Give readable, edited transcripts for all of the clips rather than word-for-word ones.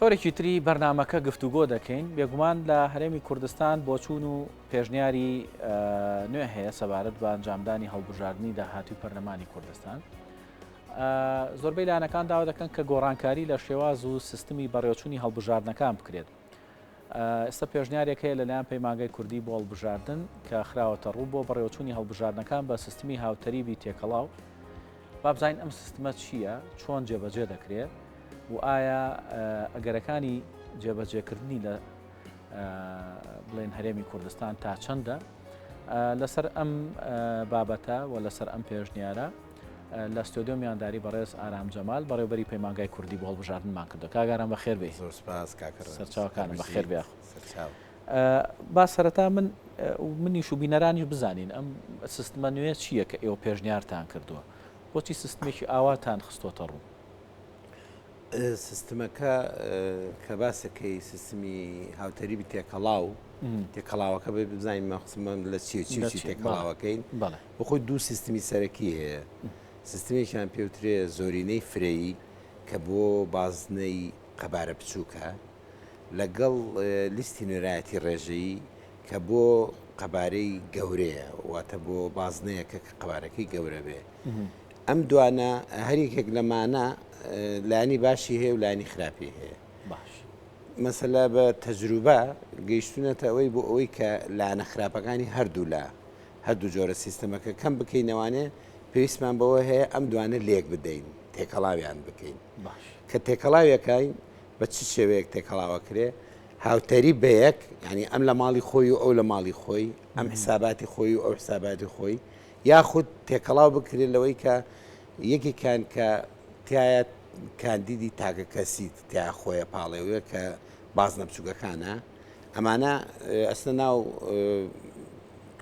تەوەرێکی تری بەرنامەکە گفتوگۆ دەکەین، بێگومان لە هەرێمی کوردستان بۆچوون و پێشنیاری نوێ هەیە سەبارەت بە ئەنجامدانی هەڵبژاردنی داهاتوی پەرلەمانی کوردستان. زۆربەی لایەنەکان داوا دەکەن کە گۆڕانکاری لە شێواز و سیستمی بەڕێوچوونی هەڵبژاردنەکان بکرێت. ئێستا پێشنیارێک هەیە لەلایەن پەیمانگای کوردی بۆ هەڵبژاردن کە خراوەتە ڕوو بۆ بەڕێوەچوونی هەڵبژاردنەکان بە سیستمی هاوتەریبی تێکەڵاو. با بزانین ئەم سیستمە چییە، چۆن جێبەجێ دەکرێت و ئایا ئەگەرەکانی جێبەجێکردنی لە بڵێن هەرێمی کوردستان تا چەندە؟ لەسەر ئەم بابەتە و لەسەر ئەم پێشنیارە لە ستۆدیۆ میوانداری بەڕێز ئارام جەمال بەڕێوبەری پەیمانگای کوردی بۆ هەڵبژاردنمان کردو کاک ئارام بەخێر بێی. زۆر سپاس کاکە ڕەنج. سەرچاوەکانم بەخێر بێ. سەرچاو. با سەرەتا من منیش و بینەرانیش بزانین ئەم سیستمە نوێ چییە کە ئێوە پێشنیارتان کردووە؟ بۆچی سیستمێکی ئاواتان خستۆتە ڕوو؟ سیستمەکە کە باسەکەی سیستمی هاوتەریبی تێکەڵاو تێکەڵاوەکە بێ بزانین مەخسمان لە چی چی چی تێکەڵاوەکەین بەخۆی دوو سیستمی سەرەکی هەیە سیستمێکیان پێوترێ زۆرینەی فرەیی کە بۆ بازنەی قەبارە بچووکە لەگەڵ لیستی نوێنەرایەتی ڕێژەیی کە بۆ قەبارەی گەورەیە واتە بۆ بازنەیەکە کە قەبارەکەی گەورە بێ ئەم دوانە هەر یەکێک لەمانە لایەنی باشی هەیە و لایەنی خراپی هەیە. باش. مەسەلە بە تەجروبە گەیشتونەتە ئەوەی بۆ ئەوەی کە لایەنە خراپەکانی هەردوولا هەردوو جۆرە سیستەمەکە کەم بکەینەوانێ پێویستمان بەوە هەیە ئەم دوانە لێک بدەین تێکەڵاویان بکەین باش. کە تێکەڵاویەکەین بە چ شێوەیەک تێکەڵاوەکرێ هاوتەریب بە یەک یعنی ئەم لە ماڵی خۆی و ئەو لە ماڵی خۆی ئەم حساباتی خۆی و ئەو حساباتی خۆی یاخود تێکەڵاو بکرێت لەوەی کە یەکێکیان کە تایە کاندیدی تاکە کەسی تیا خۆیە پاڵێوێ کە بازنە بچووکەکانە ئەمانە ئەسنە ناو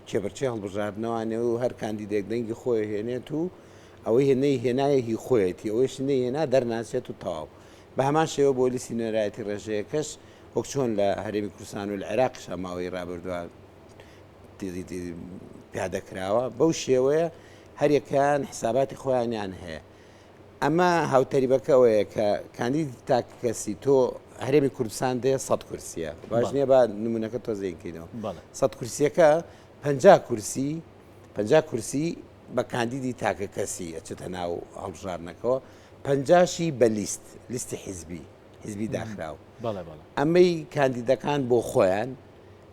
کێبڕکێ هەڵبژاردنەوانێ و هەر کاندیدێک دەنگی خۆی هێنێت و ئەوەی هێنەی هێنایە هی خۆیەتی ئەوەیش نەیهێنا دەرناچێت و تەواو بە هەمان شێوە بۆ لیستی نوێنەرایەتی ڕێژەیەکەش وەک چۆن لە هەرێمی کوردستان و لە عێراقیشا ماوەی ڕابردووە پیادە کراوە بەو شێوەیە هەریەکەیان حساباتی خۆیانیان هەیە ئەمە هاوتەریبەکە ئەوەیە کە کاندیدی تاکەکەسی تۆ هەرێمی کوردستان دێ سە کورسیە باش نییە با نمونونەکە تۆزێنکەینەوە سە کورسیەکە پ کورسی پ کورسی بە کاندیدی تاکە کەسی ئەچێتە ناو هەڵبژاردنەکەوە پەنجاشی بە لیست لیستی حیزبی حیزبی داخراو ئەمەی کاندیدەکان بۆ خۆیان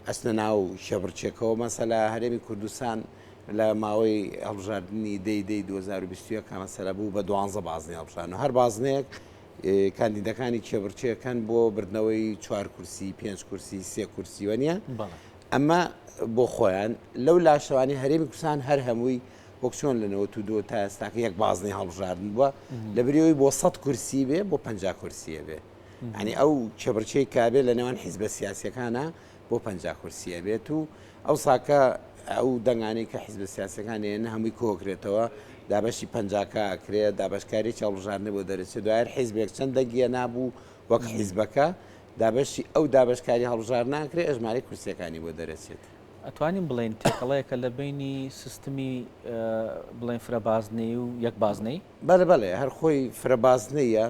ئەچنە ناو کێبڕکێکەوە، مەسەلە هەرێمی کوردستان لە ماوەی هەڵبژاردنی دەی دەی 2021 مەسەلە بوو بە دوانزە بازنەی هەڵبژاردن و هەر بازنەیەک کاندیدەکانی کێبڕکێکەن بۆ بردنەوەی چوار کورسی پێنج کورسی سێ کورسی وە نیە ئەمە بۆ خۆیان لەو لاشەوانی هەرێمی کوردستان هەر هەمووی وەک چۆن لە 92 تا ئێستاکە یەک بازنەی هەڵبژاردن بووە لە بریەوەی بۆ 100 کورسی بێ بۆ 50 کورسیە بێ یانی ئەو کێبڕکێی کە ئەبێت لە نێوان حیزبە سیاسیەکانا بۆ 50 کورسی ئەبێت و ئەوساکە ئەو دەنگانەی کە حیزبە سیاسەکان هێنە هەمووی کۆکرێتەوە دابەشی پەنجاکە ئەکرێ دابەشکاریی هەڵبژاردنە بۆ دەرەچێت دوایەر حیزبێک چەند دەنگی نابوو وەک حیزبەکە دابەشی ئەو دابەشکاری هەڵبژاردنە ئەکرێ ئەژمارەی کورسیەکانی بۆ دەرەچێت. ئەتوانین بڵێین تێکەڵەیەکە لە بەینی سیستمی بڵێن فرە بازنەیی و یەک بازنەیی؟ بەڵێ بەڵێ هەر خۆی فرە بازنەیە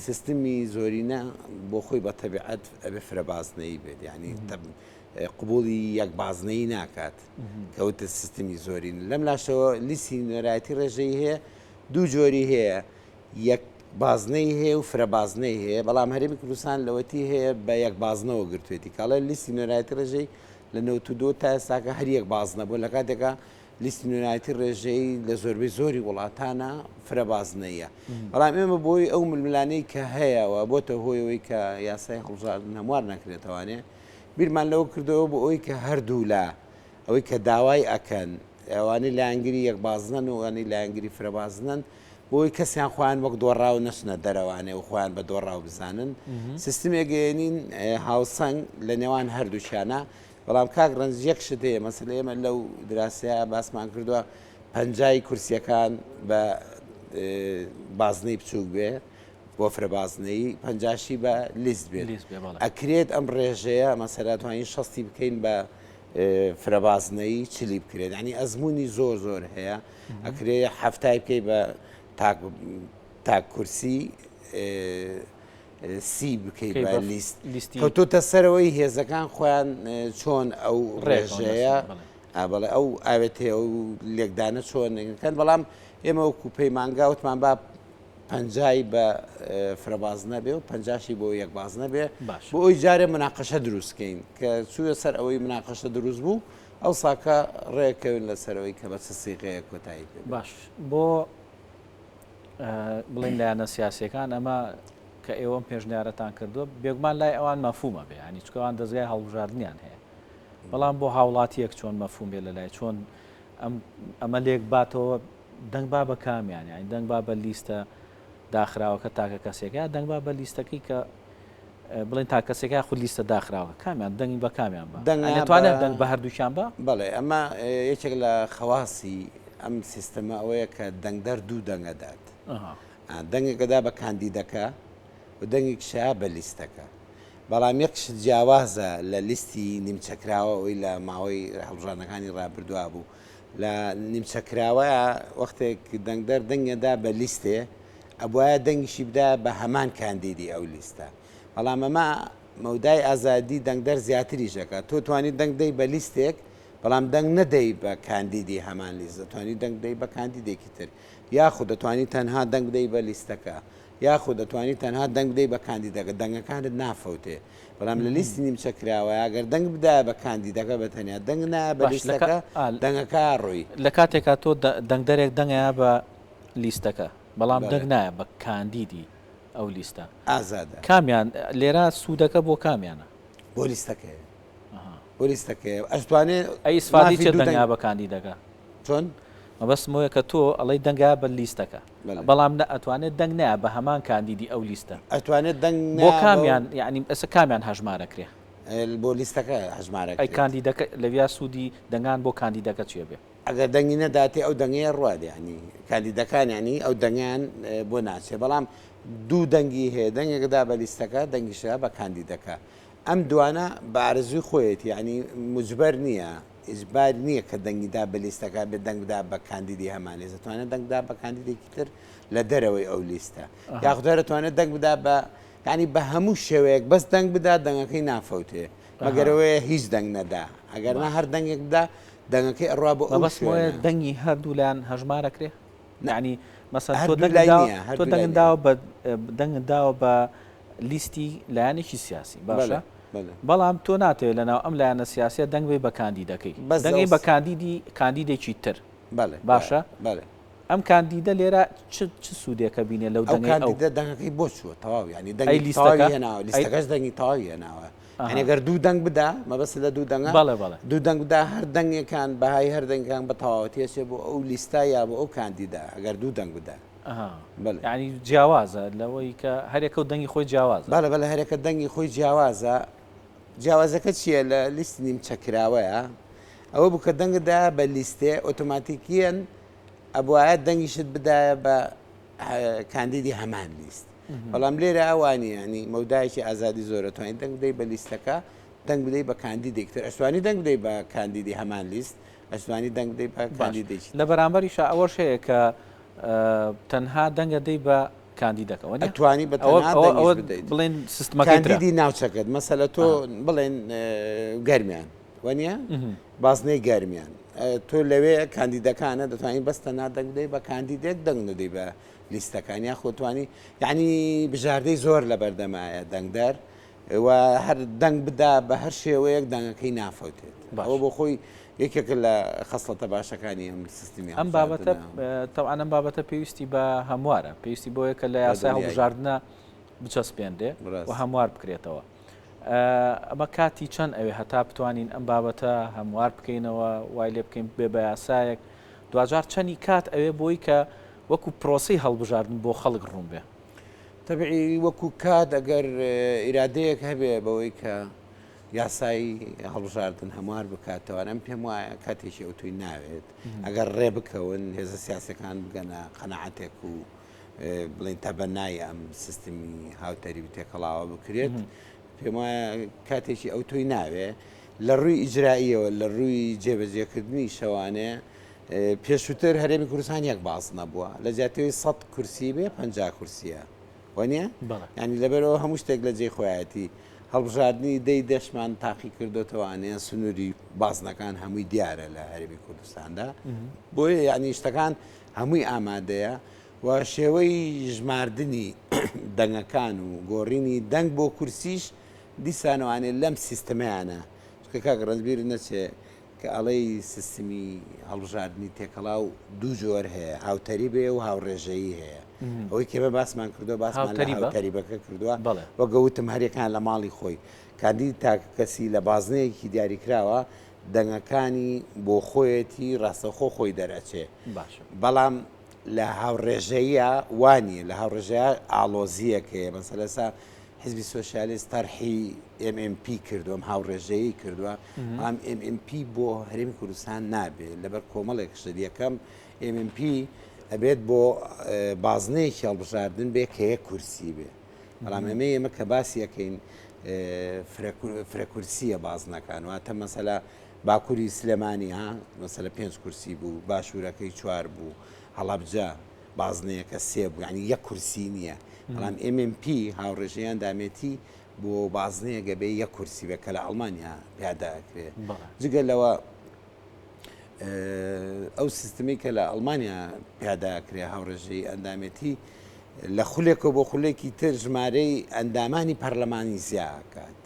سیستمی زۆرینە بۆ خۆی بە تەبیعەت ئەبێ فرە بازنەیی بێت یعنی قبولی یەک بازنەیی ناکات کەوتە سیستمی زۆرین لەم لاشەوە لیستی نوێنەرایەتی ڕێژەی هەیە دوو جۆری هەیە یەک بازنەی هەیە و فرە بازنەی هەیە بەڵام هەرێمی کوردستان لەوەتی هەیە بە یەک بازنەوە گرتوێتی کاڵێ لیستی نوێنەرایەتی ڕێژەی لە 92 تا ئێستاکە هەر یەک بازنە بوو لە کاتێکا لیستی نوێنەرایەتی ڕێژەیی لە زۆربەی زۆری وڵاتانە فرە بازنەیە بەڵام ئێمە بۆی ئەو ململانەی کە هەیە و بۆتە هۆیەوەی کە یاسای هەڵبژاردن هەموار نەکرێتەوانێ بیرمان لەوە کردەوە بۆ ئەوەی کە هەردوو لا ئەوەی کە داوای ئەکەن ئەوانەی لایەنگری یەک بازنەن و ئەوانەی لایەنگری فرە بازنەن بۆی کەسیان خۆیان وەک دۆڕاو نەچنە دەرەوانێ و خۆیان بە دۆڕاو بزانن سیستمێک گەیەنین هاوسەنگ لە نێوان هەردووکیانە بەڵام کاک ڕەنج یەک شت هەیە مەسەلە ئێمە لەو دراسەیە باسمان کردووە پەنجای کورسیەکان بە بازنەی بچووک بێ بۆ فرە بازنەی پەنجاشی بە لیست بێت ئەکرێت ئەم ڕێژەیە مەسەلا توانین شەستی بکەین بە فرە بازنەی چلی بکرێت ینی ئەزمموی زۆر زۆر هەیە ئەکرێ هەفتای بکەی بە تاک تاک کورسی. سی بکەی بە لیست کەوتۆتە سەرەوەی هێزەکان خۆیان چۆن ئەو ڕێژەیە بەڵێ ئەو ئاوێتەیە و لێکدانە چۆن کەن بەڵام ئێمە وەکو پەیمانگا وتمان با پەنجای بە فرەبازنە بێ و پەنجاشی بۆ یەک بازنە بێ بۆ ئەوی جارێ مناقەشە دروستکەین کە چووە سەر ئەوەی مناقەشە دروست بوو ئەو ساکە ڕێکەوین لەسەرەوەی کە بە چ سیغەیە کۆتایی پێ باش بۆ بڵێن لایەنە سیاسیەکان ئەمە کە ئێوەم پێشنیارەتان کردووە بێگومان لای ئەوان مەفهومە بێ ینی چکەوان دەزگای هەڵبژاردنیان هەیە بەڵام بۆ هاوڵاتیەک چۆن مەفهوم بێ لە لای چۆن ئەمە لێک باتەوە دەنگ با بە کامیان یانی دەنگ با بە لیستە داخراوەکە تاکە کەسێکە یا دەنگ با بە لیستەکەی کە بڵێن تا کەسێکە خود لیستە داخراوە کامیان دەنگی بە کامیان بە دەنگتوانێت دەنگ بە هەردووکیان بە بەڵێ ئەمە یەکێک لە خەواسی ئەم سیستەمە ئەوەیە کە دەنگدەر دوو دەنگەدات دەنگێکەدا بە کاندیدەکە و دەنگێک شا بە لیستەکە بەڵام یەک شت جیاوازە لە لیستی نیمچەکراوە ئەوەی لە ماوەی هەڵبژاردنەکانی ڕابردووا بوو لە نیمچە کراوەیا وەختێک دەنگدەر دەنگێ دا بە لیستێ ئەبوایە دەنگیشی بدایە بە هەمان کاندیدی ئەو لیستە بەڵام ئەمە مەودای ئازادی دەنگدەر زیاتریش ئەکات تۆ توانی دەنگ دەی بە لیستێک بەڵام دەنگ نەدەی بە کاندیدی هەمان لیست دەتوانی دەنگ بدەی بە کاندیدێکی تر یاخود دەتوانی تەنها دەنگ بدەی بە لیستەکە یاخود دەتوانی تەنها دەنگ بدەی بە کاندیدەکە دەنگەکانت نافەوتێ بەڵام لە لیستی نیمچە کراوەیە گەر دەنگ بدایە بە کاندیدەکە بە تەنیا دەنگ نایە بە لیستەکە دەنگەکە ڕۆی. لە کاتێکا تۆ دەنگدەرێک دەنگەیە بە لیستەکە بەڵام دەنگ نایە بە کاندیدی ئەو لیستە. ئازادە. کامیان لێرە سوودەکە بۆ کامیانە؟ بۆ لیستەکەیە. بۆ لیستەکەیە ئەشتوانێ ئەی ئیسفادەی چیە دەنگا بە کاندیدەکە؟ چۆن؟ مەبەستم ئەوەیە کە تۆ ئەڵێی دەنگا بە لیستەکە بەڵام نە ئەتوانێت دەنگ نەیا بە هەمان کاندیدی ئەو لیستە. ئەتوانێت دەنگ بۆ کامیان یانی ئێستا کامیان هەژمارەکرێ؟ بۆ لیستەکە هەژمارەکرێت. ئەی کاندیدەکە لەویا سوودی دەنگان بۆ کاندیدەکە چیە بێ؟ ئەگەر دەنگی نەداتێ ئەو دەنگەیە ڕوات یانی کاندیدەکان یانی ئەو دەنگیان بۆ ناچێ بەڵام دوو دەنگی هەیە دەنگێک دا بە لیستەکە دەنگیشە بە کاندیدەکە ئەم دوانە بە ئارەزووی خۆیەتی یانی موجبەر نییە ئیجبار نییە کە دەنگی دا بە لیستەکە بێ دەنگ بدا بە کاندیدی هەمان لیست دەتوانێت دەنگ بدا بە کاندیدێکی تر لە دەرەوەی ئەو لیستە یاخود هەر دەتوانێت دەنگ بدا بە یانی بە هەموو شێوەیەک بەس دەنگ بدا دەنگەکەی نافەوتێ مەگەر ئەوەیە هیچ دەنگ نەدا ئەگەر نا هەر دەنگێک بدا دەنگەکەی ئەڕوا بۆ ئەو مەبەستم ئەوەیە شوێنە. دەنگی هەردوو لایان هەژمارەکرێ؟ یانی مەسەن تۆ هەردوو دەنگت لای داوە نییە تۆ هەردوو لای دەنگت نییە. داوە بە دەنگت داوە بە لیستی لایەنێکی سیاسی بەڵێ باشە بەڵێ. بەڵام تۆ ناتەوێت لەناو ئەم لایەنە سیاسیە دەنگ بەی بە کاندیدەکەی بەس دەنگی ئەو بە کاندیدی کاندیدێکی تر بەڵێ وایە باشە بەڵێ. ئەم کاندیدە لێرە چ چ سوودێکە بینێ لەو ئەو دەنگەی ئەو؟ کاندیدە دەنگەکەی بۆ چووە تەواو یانی ئەی دەنگی لیستەکە تەواوی هێناوە ئەی لیستەکەش دەنگی تەواوی هێناوە یانی ئەها. گەر دوو دەنگ بدا مەبەست لە دوو دەنگە بەڵێ بەڵێ. دوو دەنگ بدا هەر دەنگێکان بەهای هەر دەنگەکان بە تەواوەتی ئەچێ بۆ ئەو لیستە یا بۆ ئەو کاندیدە ئەگەر دوو دەنگ بدا. ئەها بەڵێ. یانی جیاوازە لەوەی کە هەرێکە و دەنگی خۆی جیاوازە. بەڵێ بەڵێ هەرێکە دەنگی خۆی جیاوازە جیاوازەکە چییە لە لیستی نیمچە کراوەیە ئەوە بوو کە دەنگت دایە بە لیستێ ئۆتۆماتیکیەن ئەبوایە دەنگیشت بدایە بە کاندیدی هەمان لیست بەڵام لێرە ئەوانی ینی مەودایەکی ئازادی زۆرە توانین دەنگ بدەی بە لیستەکە دەنگ بدەی بە کاندیدێک تر ئەشتوانی دەنگ بدەی بە کاندیدی هەمان لیست ئەشتوانی دەنگ بدەی بە کاندیدێکی لە بەرامبەریشا ئەوەش هەیە کە تەنها دەنگە دەی بە کاندیدەکە وە ئەتوانی بە تەنها دەنگیش بدەیت بڵێن سیستمەکەی ترە. کاندیدی ناوچەکەت مەسەلە تۆ بڵێن گەرمیان وەنیە بازنەی گەرمیان تۆ لەوێ کاندیدەکانە دەتوانانی بەس تەنها دەنگ بدەی بە کاندیدێک دەنگ ندەی بە لیستەکان یا خۆتوانی یعنی بژاردەی زۆر لە بەردەمایە دەنگدەر و هەر دەنگ بدا بە هەر شێوەیەک دەنگەکەی نافەوتێت ئەوە بۆ خۆی یەکێکە لە خەسڵەتە باشەکانی ئەم سیستمی ئەم بابەتە تەوان ئەم بابەتە پێویستی بە هەموارە پێویستی بۆیە کە لە یاسای هەڵبژاردنە بچەسپێنرێ و هەموار بکرێتەوە. ئەمە کاتی چەند ئەوێ هەتا بتوانین ئەم بابەتە هەموار بکەینەوە وای لێ بکەین بێ بە یاسایەک دواجار چەنی کات ئەوێ بۆی کە وەکو پرۆسی هەڵبژاردن بۆ خەڵک ڕوون بێ؟ تەبعی وەکو کات ئەگەر ئیرادەیەک هەبێ بەوەی کە یاسای هەڵبژاردن هەموار بکاتەوە ئەم پێم وایە کاتێکی ئەوتوی ناوێت ئەگەر ڕێ بکەون هێزە سیاسەکان بگەنە قەنەعەتێک و بڵین تەبەنای ئەم سیستمی هاوتەری و تێکەڵاوە بکرێت پێم وایە کاتێکی ئەوتۆی ناوێ لە ڕووی ئیجرائیەوە لە ڕووی جێبەجێکردنی شەوانێ پێشووتر هەرێمی کوردستان یەک بازنە بووە لە جیاتەوەی 100 کورسی بێ 50 کورسیە. وانە ینی لەبەرەوە هەموو شتێک لە جێی خۆیەتی هەڵبژاردنی دەی دەشمان تاقی کردوتەوانەیە سنووری بازنەکان هەمووی دیارە لە هەرێمی کوردستاندا بۆیە یعنی شتەکان هەمووی ئامادەیە و شێوەی ژماردنی دەنگەکان و گۆڕینی دەنگ بۆ کورسیش دیسانەوانێ لەم سیستمەیانە چونکە کاک ڕەنج بیرت نەچێ کە ئەڵێی سیستمی هەڵبژاردنی تێکەڵاو دوو جۆر هەیە هاوتەریب هەیە و هاوڕێژەیی هەیە ئەوەی کە ئێمە باسمان کردووە باسمان لە هاوتەریبەکە کردووە وەک وتم هەریەکان لە ماڵی خۆی کاندیدی تاکەکەسی لە بازنەیەکی دیاریکراوە دەنگەکانی بۆ خۆیەتی ڕاستەوخۆ خۆی دەرئەچێ بەڵام لە هاوڕێژەیە وانە لە هاوڕێژەیە ئاڵۆزیەک هەیە مەسەلەسا حیزبی سۆسیالیست تەرحی MMP کردووە ئەم هاوڕێژەیەی کردووە بەڵام MMP بۆ هەرێمی کوردستان نابێ لەبەر کۆمەڵێک شت یەکەم MMP ئەبێت بۆ بازنەیەکی هەڵبژاردن بێ کە یەک کورسی بێ بەڵام ئەمە ئێمە کە باسی ئەکەین فرە کورسیە بازنەکان واتە مەسەلا باکووری سلێمانی ها مەسەلە پێنج کورسی بوو باشوورەکەی چوار بوو هەڵەبجە بازنەیەکە سێ بوو یانی یەک کورسی نییە بەڵام MMP هاوڕێژەی ئەندامێتی بۆ بازنەیەک ئەبێ یەک کورسی بێت کە لە ئەڵمانیا پیادە ئەکرێ جگە لەوە ئەو سیستمی کە لە ئەڵمانیا پیادە ئەکرێ هاوڕێژەی ئەندامێتی لە خولێکەوە بۆ خولێکی تر ژمارەی ئەندامانی پەرلەمانی زیاکات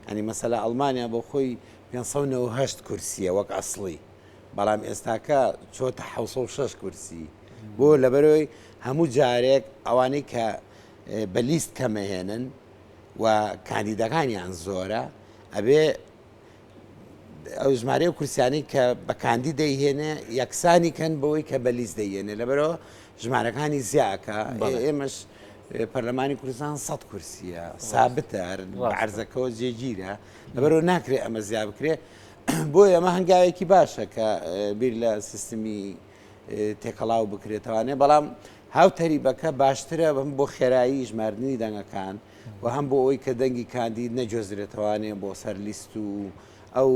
ئەنی مەسەلە ئەڵمانیا بۆ خۆی 598 کورسیە وەک ئەسڵی بەڵام ئێستاکە چۆتە 706 کورسی بۆ لەبەرەوەی هەموو جارێک ئەوانەی کە بە لیست کەمەهێنن و کاندیدەکانیان زۆرە ئەبێ ئەو ژمارەی و کورسیانی کە بە کاندی دەیهێنێ یەکسانی کەن بەوەی کە بە لیست دەیێنێ لەبەرەوە ژمارەکانی زیاکە ئێمەش پەرلەمانی کوردستان 100 کورسیە سابتە عرزەکەەوە جێگیرە لەبەرەوە ناکرێ ئەمە زیا بکرێ بۆیە ئەمە هەنگاوێکی باشە کە بیر لە سیستمی تێکەڵاو بکرێتوانێ بەڵام هاوتەریبەکە باشترە بەم بۆ خێرایی ژماردننی دەنگەکان و هەم بۆ ئەوی کە دەنگی کاندید نەگوێزرێتوانێ بۆ سەر لیست و ئەو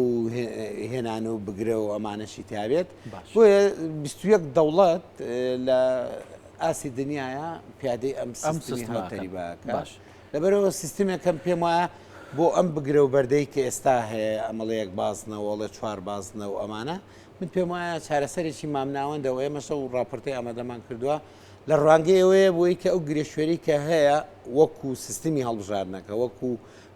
هێنان و بگرە و ئەمانەشی تابێت بۆیە 21 دەوڵەت لە ئاسی دنیاە پیادەی ئەم سیستمی هاوتەریبەکە باش. لەبەرئەوە سیستمێکم پێم وایە بۆ ئەم بگرە و بەردەی کە ئێستا هەیە ئەمەڵێ یەک بازنە و ئەڵێ چوار بازنە و ئەمانە من پێم وایە چارەسەرێکی مامناوەندە و ئێمەش ئەو ڕاپۆرتەی ئامادەمان کردووە لە ڕوانگەی ئەوەیە بۆی کە ئەو گرێشوێری کە هەیە وەکو سیستمی هەڵبژاردنەکە وەکو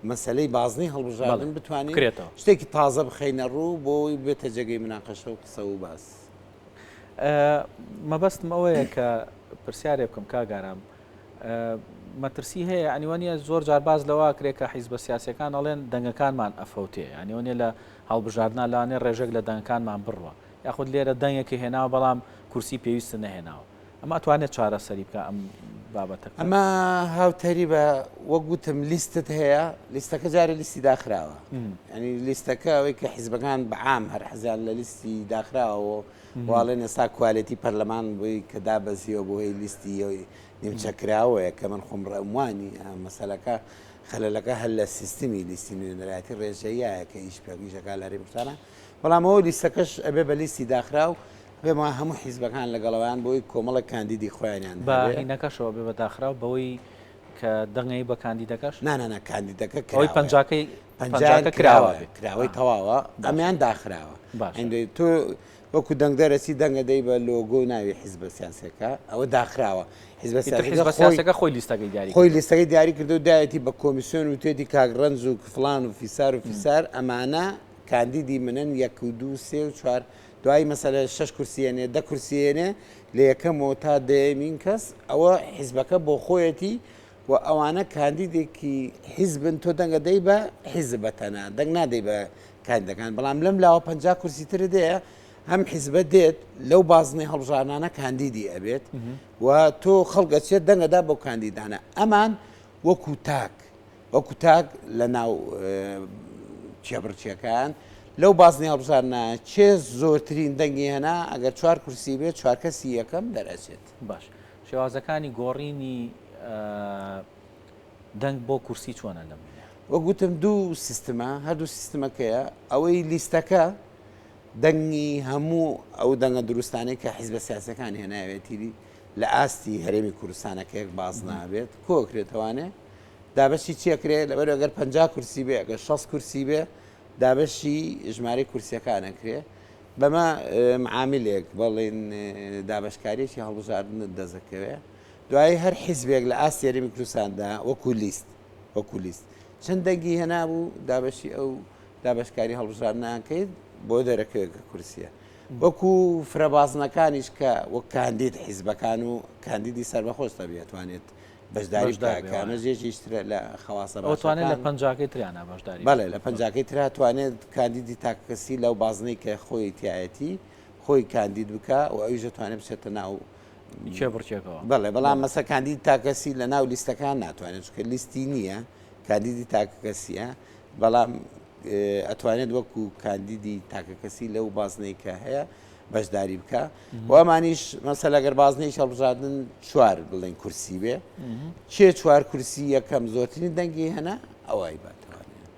مەسلەی بازنەی هەڵبژاردن بتوانین شتێکی تازە بخەینە ڕوو بۆی بێتە جێگەی مناقەشە و قسە و باس. مەبەستم ئەوەیە کە پرسیارێ بکەم کاک ئارام مەترسی هەیە یانی وانە زۆر جار باس لەوە کرێ کە حیزبە سیاسەکان ئەڵێن دەنگەکانمان ئەفەوتێ یانی وانە لە هەڵبژاردنا لەوانێ ڕێژێک لە دەنگەکانمان بڕوە یاخود لێرە دەنگێکی هێناوە بەڵام کورسی پێویستە نەهێناوە ئەمە ئەتوانێت چارەسەری بکە ئەم بابەتە ئەمە هاوتەریبە وەک وتم لیستت هەیە لیستەکە جارێ لیستی داخراوە ینی لیستەکە ئەوەی کە حیزبەکان بەعام هەر حەزیان لە لیستی داخراوە واڵێن ئێستا کوالێتی پەرلەمان بۆی کە دابەزیوە بۆ هەی لیستی نیمچە کراوەیە کە من خۆم ڕێم وانی مەسەلەکە خەلەلەکە هەر لە سیستمی لیستی نوێنەرایەتی ڕێژەیە کە ئیش پێگیشەکە لە هەرێمی کوردستانە بەڵام ئەوە لیستەکەش ئەبێ بە لیستی داخراو پێم وایە هەموو حیزبەکان لەگەڵەوەیان بۆی کۆمەڵێک کاندیدی خۆیانیان بە هینەکەشەوە بێ بە داخراو بەوەی کە دەنگەی بە کاندیدەکەش؟ نا نا نا کاندیدەکە کراوەیە. ئەوەی پەنجاکەی پەنجاکە کراوە بێ. کراوەی تەواوە ئەمیان داخراوە. باشە. تۆ وەکو دەنگدەر ئەچی دەنگە دەی بە لۆگۆ و ناوی حیزبە سیاسیەکە ئەوە داخراوە. حیزبە سیاسەکە خۆی لیستەکەی دیاری خۆی لیستەکەی دیاری کردو دایەتی بە کۆمیسیۆن و توێتی کاک ڕەنج و فڵان و فیسار و فیسار ئەمانە کاندیدی منن یەک و دوو سێ و چوار دوایی مەسەلە شەش کورسی یەنێ دە کورسی یەنێ لە یەکەمەوە تا دەیەمین کەس ئەوە حیزبەکە بۆ خۆیەتی و ئەوانە کاندیدێکی حیزبن تۆ دەنگە دەی بە حیزب بە تەنها دەنگ نادەی بە کاندیدەکان بەڵام لەم لاوە 50 کورسی تر دێ هەم حیزبە دێت لەو بازنەی هەڵبژاردنانە کاندیدی ئەبێت و تۆ خەڵک ئەچێت دەنگەدا بۆ کاندیدانە ئەمان وەکو تاک وەکو تاک لە ناو کێبڕکێکان لەو بازنەی هەڵبژاردنە کێ زۆرترین دەنگی هێنا ئەگەر چوار کورسی بێت چوار کەسی یەکەم دەرئەچێت. باش شێوازەکانی گۆڕینی دەنگ بۆ کورسی چۆنە لەم دنیا؟ وەک وتم دوو سیستمە هەردوو سیستمەکەیە ئەوەی لیستەکە دەنگی هەموو ئەو دەنگە دروستانەی کە حیزبە سیاسەکان هێناوێتی لە ئاستی هەرێمی کوردستانە کە یەک بازنە بێت کۆکرێتەوانێ دابەشی چی ئەکرێ؟ لەبەر ئەگەر 50 کورسی بێ ئەگەر 60 کورسی بێ دابەشی ژمارەی کورسیەکان ئەکرێ بەمە معامیلێک بەڵێن دابەشکاریەکی هەڵبژاردنت دەزەکەوێ دوایی هەر حیزبێک لە ئاستی هەرێمی کوردستاندا وەکو لیست وەکو لیست چەند دەنگی هێنابوو دابەشی ئەو دابەشکاری هەڵبژاردنەکەیت بۆ دەرەکەوێت کە کورسیە وەکو فرەبازنەکانیش کە وەک کاندید حیزبەکان و کاندیدی سەربەخۆش تەبیەتوانێت بەشداری بکا کە ئەمەش یەکێکی ترە لە خەواسە ئەو توانێت لە باشەکان. پەنجاکەی تریانا بەشداری بەڵێ بکات. لە پەنجاکەی ترا توانێت کاندیدی تاکەکەسی لەو بازنەی کە خۆی تیایەتی خۆی کاندید بکا و ئەویش دەتوانێت بچێتە ناو کێبڕکێکەوە. بەڵێ بەڵام بەڵێ. مەسە کاندیدی تاکەسی لە ناو لیستەکان ناتوانێت چونکە لیستی نییە کاندیدی تاکەکەسیە بەڵام ئەتوانێت وەکو کاندیدی تاکەکەسی لەو بازنەی کە هەیە بەشداری بکە و ئەمانیش مەسەلە گەر بازنەی هەڵبژاردن چوار بڵێن کورسی بێ چێ چوار کورسی یەکەم زۆرترین دەنگی هەنا ئەوای باتوانێت.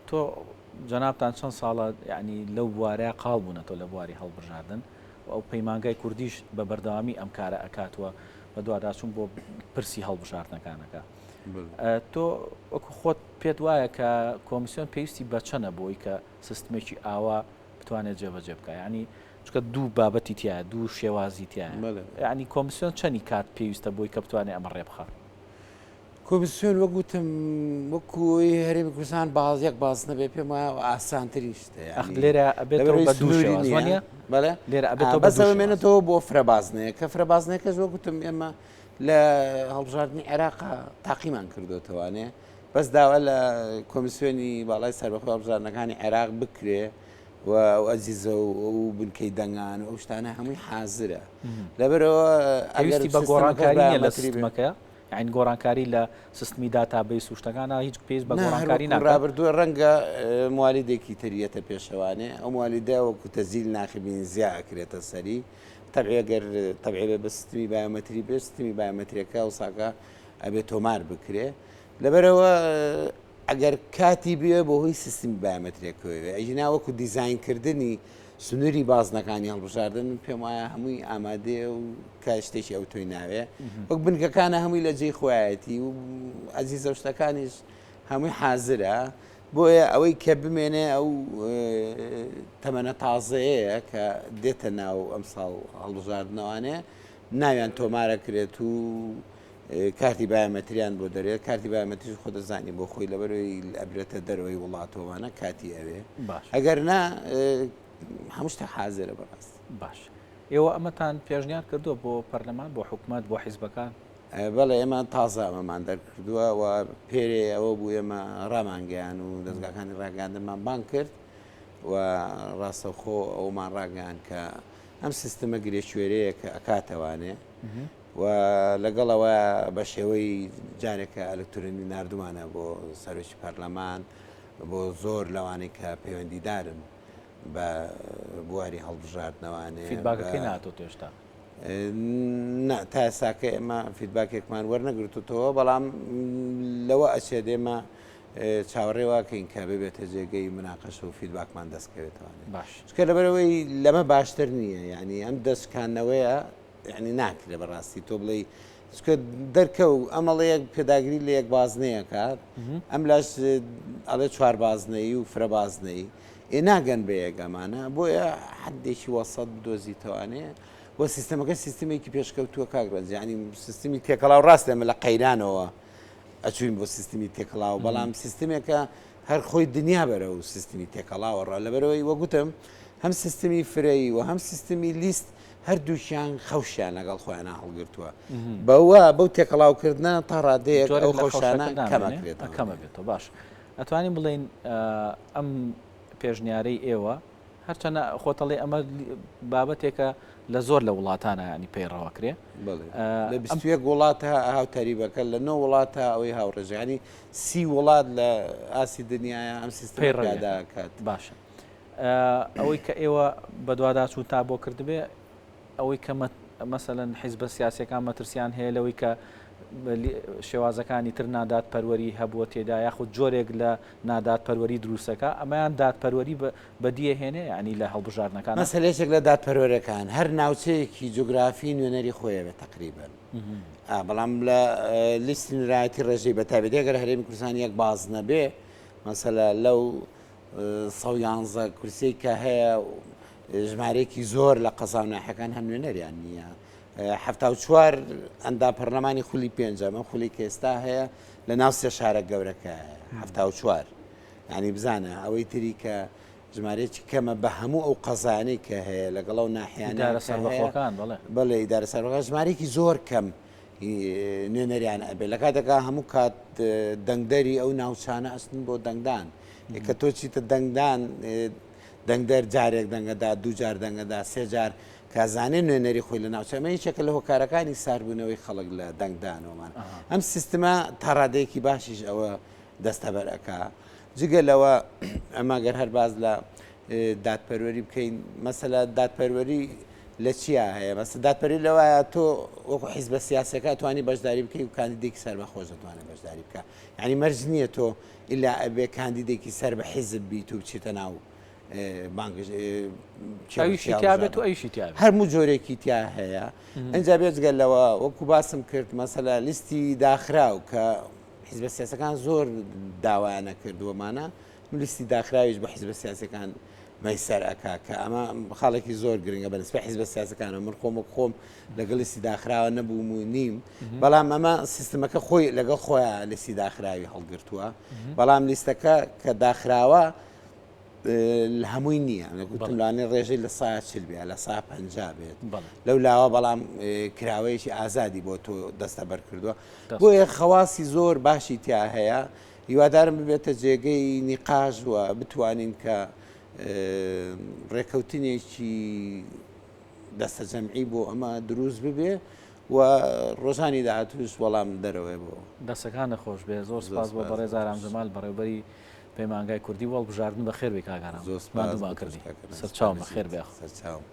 تۆ جەنابتان چەند ساڵە یعنی لەو بوارە قاڵ بوونەتەوە لە بواری هەڵبژاردن و ئەو پەیمانگای کوردیش بە بەردەوامی ئەم کارە ئەکاتوە بەدواداچوون بۆ پرسی هەڵبژاردنەکانەکە تۆ وەکو خۆت پێت وایە کە کۆمیسیۆن پێویستی بە چەنە بۆی کە سیستمێکی ئاوا بتوانێت جێبەجێ بکا یانی چونکە دوو بابەتی تیایە دوو شێوازی تیایە یانی کۆمسیۆن چەنی کات پێویستە بۆی کە بتوانێت ئەمە ڕێ بخا؟ کۆمسیۆن وەک وتم وەکو هەرێمی کوردستان باز یەک باز نەبێ پێم وایە ئاسانترین شتە ئەخ لێرە ئەبێتەوە بە دوو شێواز وانییە؟ بەڵێ لێرە ئەبێتەوە بە بەس دوو ئەوە شێواز. مێنێتەوە بۆ فرە بازنەیە کە فرە بازنەکەش وەک وتم ئێمە لە هەڵبژاردنی عێراق تاقیمان کردوتەوانێ بەس داوا لە کۆمیسیۆنی باڵای سەربەخۆی هەڵبژاردنەکانی عێراق بکرێ و ئەو ئەجیزە و ئەو بنکەی دەنگان و ئەو شتانە هەمووی حازرە لەبەرەوە ئەگەر پێویستی بە سیستمەکەش گۆڕانکاری نییە لە بایۆمەتری بێ سیستمەکە یعنی گۆڕانکاری لە سیستمی database و شتەکانە هیچ پێویست بە نا هەر گۆڕانکاری وەکو ناکات ڕابردووە ڕەنگە موالیدێکی تر یەتە پێشەوانێ ئەو موالیدە وەکو تەزیل ناخبین زیا ئەکرێتە سەری تەبعی گەر تەبعی بێ بە سیستمی بایۆمەتری بێ سیستمی بایۆمەتریەکە ئەوساکە ئەبێ تۆمار بکرێ لەبەرئەوە ئەگەر کاتی بوێ بۆ هۆی سیستمی بایۆمەتریەکەوە بێ ئەگینا وەکو دیزاینکردنی سنووری بازنەکانی هەڵبژاردن من پێم وایە هەمووی ئامادەیە و کە شتێکی ئەوتۆی ناوێ وەک بنکەکانە هەمووی لە جێی خۆیەتی و ئەزیزە شتەکانیش هەمووی حازرە بۆیە ئەوەی کە بمێنێ ئەو تەمەنە تازەیە کە دێتە ناو ئەمساڵ هەڵبژاردنەوانێ ناویان تۆمارەکرێت و کارتی بایۆمەتریان بۆ دەرێت کارتی بایۆمەتریش خۆ دەزانی بۆ خۆی لەبەرەوەی ئەبرێتە دەرەوەی وڵاتەوەوانە کاتی ئەوێ باش ئەگەر نا هەموو شتە حازرە بەڕاست. باش ئێوە ئەمەتان پێشنیار کردووە بۆ پەرلەمان بۆ حکومەت بۆ حیزبەکان؟ بەڵێ ئێمە تازە ئەمەمان دەرکردووە و پێرێ ئەوە بوو ئێمە ڕامانگەیان و دەزگاکانی ڕاگەیاندنمان بانگ کرد و ڕاستەوخۆ ئەومان ڕاگەیان کە ئەم سیستمە گرێکوێرەیە کە ئەکاتەوانێ و لەگەڵ ئەوە بە شێوەی جارێکە ئەلکترۆنی ناردومانە بۆ سەرۆکی پەرلەمان بۆ زۆر لەوانەی کە پەیوەندیدارن بە بواری هەڵبژاردنەوانێ feedback ەکەی ناتۆ هێشتا؟ نا تا ئێستاکە ئێمە feedback ێکمان وەرنەگرتوتەوە بەڵام لەوە ئەچێت ئێمە چاوەڕێ واکەین کە ببێتە جێگەی مناقەشە و feedback مان دەستکەوێتەوە باش چکە لەبەرەوەی لەمە باشتر نییە یعنی ئەم دەستکانەوەیە یانی ناکرێ بەڕاستی تۆ بڵێی چونکە دەرکەو ئەم ئەڵێ یەک پێداگری لە یەک بازنەیە کات ئەم لاش ئەڵێ چوار بازنەیی و فرە بازنەیی ئێ ناگەن بە یەک ئەمانە بۆیە حدێکی وەسەت بدۆزیتەوانێ و سیستەمەکە سیستمێکی پێشکەوتووە کاک ڕەنج یانی سیستمی تێکەڵاو ڕاستە ئێمە لە قەیرانەوە ئەچوین بۆ سیستمی تێکەڵاو بەڵام سیستمێکە هەر خۆی دنیا بەرەو سیستمی تێکەڵاوە ڕا لەبەرەوەی وەگوتم هەم سیستمی فرەیی و هەم سیستمی لیست هەردووکیان خەوشیان لەگەڵ خۆیانا هەڵگرتووە بەوە بەو تێکەڵاوکردنە تا ڕادەیەک ئەو خەوشانە کەم ئەکرێتەوە. کەم ئەبێتەوە باش ئەتوانین بڵێین ئەم پێشنیارەی ئێوە هەرچەنە خۆتەڵێ ئەمە بابەتێکە لە زۆر لە وڵاتانە ینی پەیڕەوەکرێ لە 21 وڵات هاوتەریبەکە لە نۆ وڵاتە ئەوەی هاوڕێژانی سی وڵات لە ئاسی دنیاە ئەم سیستم پەیڕەکات باشە ئەوەی کە ئێوە بەدواداچوونتا بۆ کردبێ ئەوەی کە مەسەلەن حیزبە سیاسیەکان مەترسیان هەیە لەوەی کە شێوازەکانی تر نادادپەروەری هەبووە تێدا یاخود جۆرێک لە نادادپەروەری دروستەکە ئەمەیان دادپەروەری بەدیەهێنێ یعنی لە هەڵبژاردنەکان مەسەلە یەکێک لە دادپەروەرەکان هەر ناوچەیەکی جوگرافی نوێنەری خۆیە بێت تقریبا بەڵام لە لیستی نوێنەرایەتی ڕێژەی بە تایبەتی ئەگەر هەرێمی کوردستان یەک باز نەبێ مەسەلە لەو 111 کورسیەی کە هەیە ژمارەیەکی زۆر لە قەزا و ناحیەکان هەر نوێنەریان نییە. 74 ئەندام پەرلەمانی خولی پێنجەم ئەم خولی کە ئێستا هەیە لە ناو سێ شارە گەورەکە 74 ینی بزانە ئەوەی تری کە ژمارەیەکی کەمە بە هەموو ئەو قەزانەی کە هەیە لەگەڵ ئەو ناحیانە ئیدارە سەربەخۆکان بەڵێ. بەڵێ ئیدارە سەربەخۆکان ژمارەیەکی زۆر کەم نوێنەریان ئەبێ لە کاتێکا هەموو کات دەنگدەری ئەو ناوچانە ئەچن بۆ دەنگدان کە تۆ چیتە دەنگدان دەنگدەر جارێک دەنگەدا دوو جار دەنگەدا سێ جار کازانێ نوێنەری خۆی لە ناوچە ئەمە یەکێکە لە هۆکارەکانی ساربوونەوەی خەڵک لە دەنگدانەوەمان ئەم سیستمە تا ڕادەیەکی باشیش ئەوە دەستەبەر ئەکا. جگە لەوە ئەمە گەر هەر باس لە دادپەروەری بکەین مەسەلە دادپەروەری لە چیا هەیە مەسە دادپەروەری لەوایە تۆ وەکو حیزبە سیاسەکە توانی بەشداری بکەی و کاندیدێکی سەربەخۆش دەتوانێت بەشداری بکە یعنی مەرج نییە تۆ ئیلا ئەبێ کاندیدێکی سەر بە حیزب بیت و بچیتە ناو ئەویشی تیا بێت و ئەویشی تیا بێت. هەرموو جۆرێکی تیا هەیە ئینجا بێجگە لەوە وەکو باسم کرد مەسەلە لیستی داخراو کە حیزبە سیاسەکان زۆر داوایانە کردووەمانە لیستی داخراویش بە حیزبە سیاسەکان مەیسەر ئەکا کە ئەمە خاڵێکی زۆر گرنگە بە نسبەت حیزبە سیاسەکانەوە من خۆم وەک خۆم لەگەڵ لیستی داخراوە نەبووم و نیم بەڵام ئەمە سیستمەکە خۆی لەگەڵ خۆیان لیستی داخراوی هەڵگرتووە بەڵام لیستەکە کە داخراوە لە هەمووی نییە گوتم لانێ ڕێژەی لە سا چل بێ لە سا پ بێت لەو لاوە بەڵام کراوەیەکی ئازادی بۆ تۆ دەستەبەر کردووە بۆیە خەواسی زۆر باشی تیا هەیە هیوادارم ببێتە جێگەی نیقاش و بتوانین کە ڕێکەوتنێکی دەستەجەمعی بۆ ئەمە دروست ببێ و ڕۆژانی داهاتووش وەڵام دەرەوەی بۆ. دەستەکانت خۆش بێ زۆر سپاس بۆ بەڕێز ئارام جەمال بەڕێوبەری پەیمانگای کوردی بۆ هەڵبژاردن بەخێر بێی کاک ئارام زۆر سپاس ماندوومان بۆ تۆش کردی کاک ئەنەس سەرچاوم بەخێر بەخێر بێ. سەرچاوم.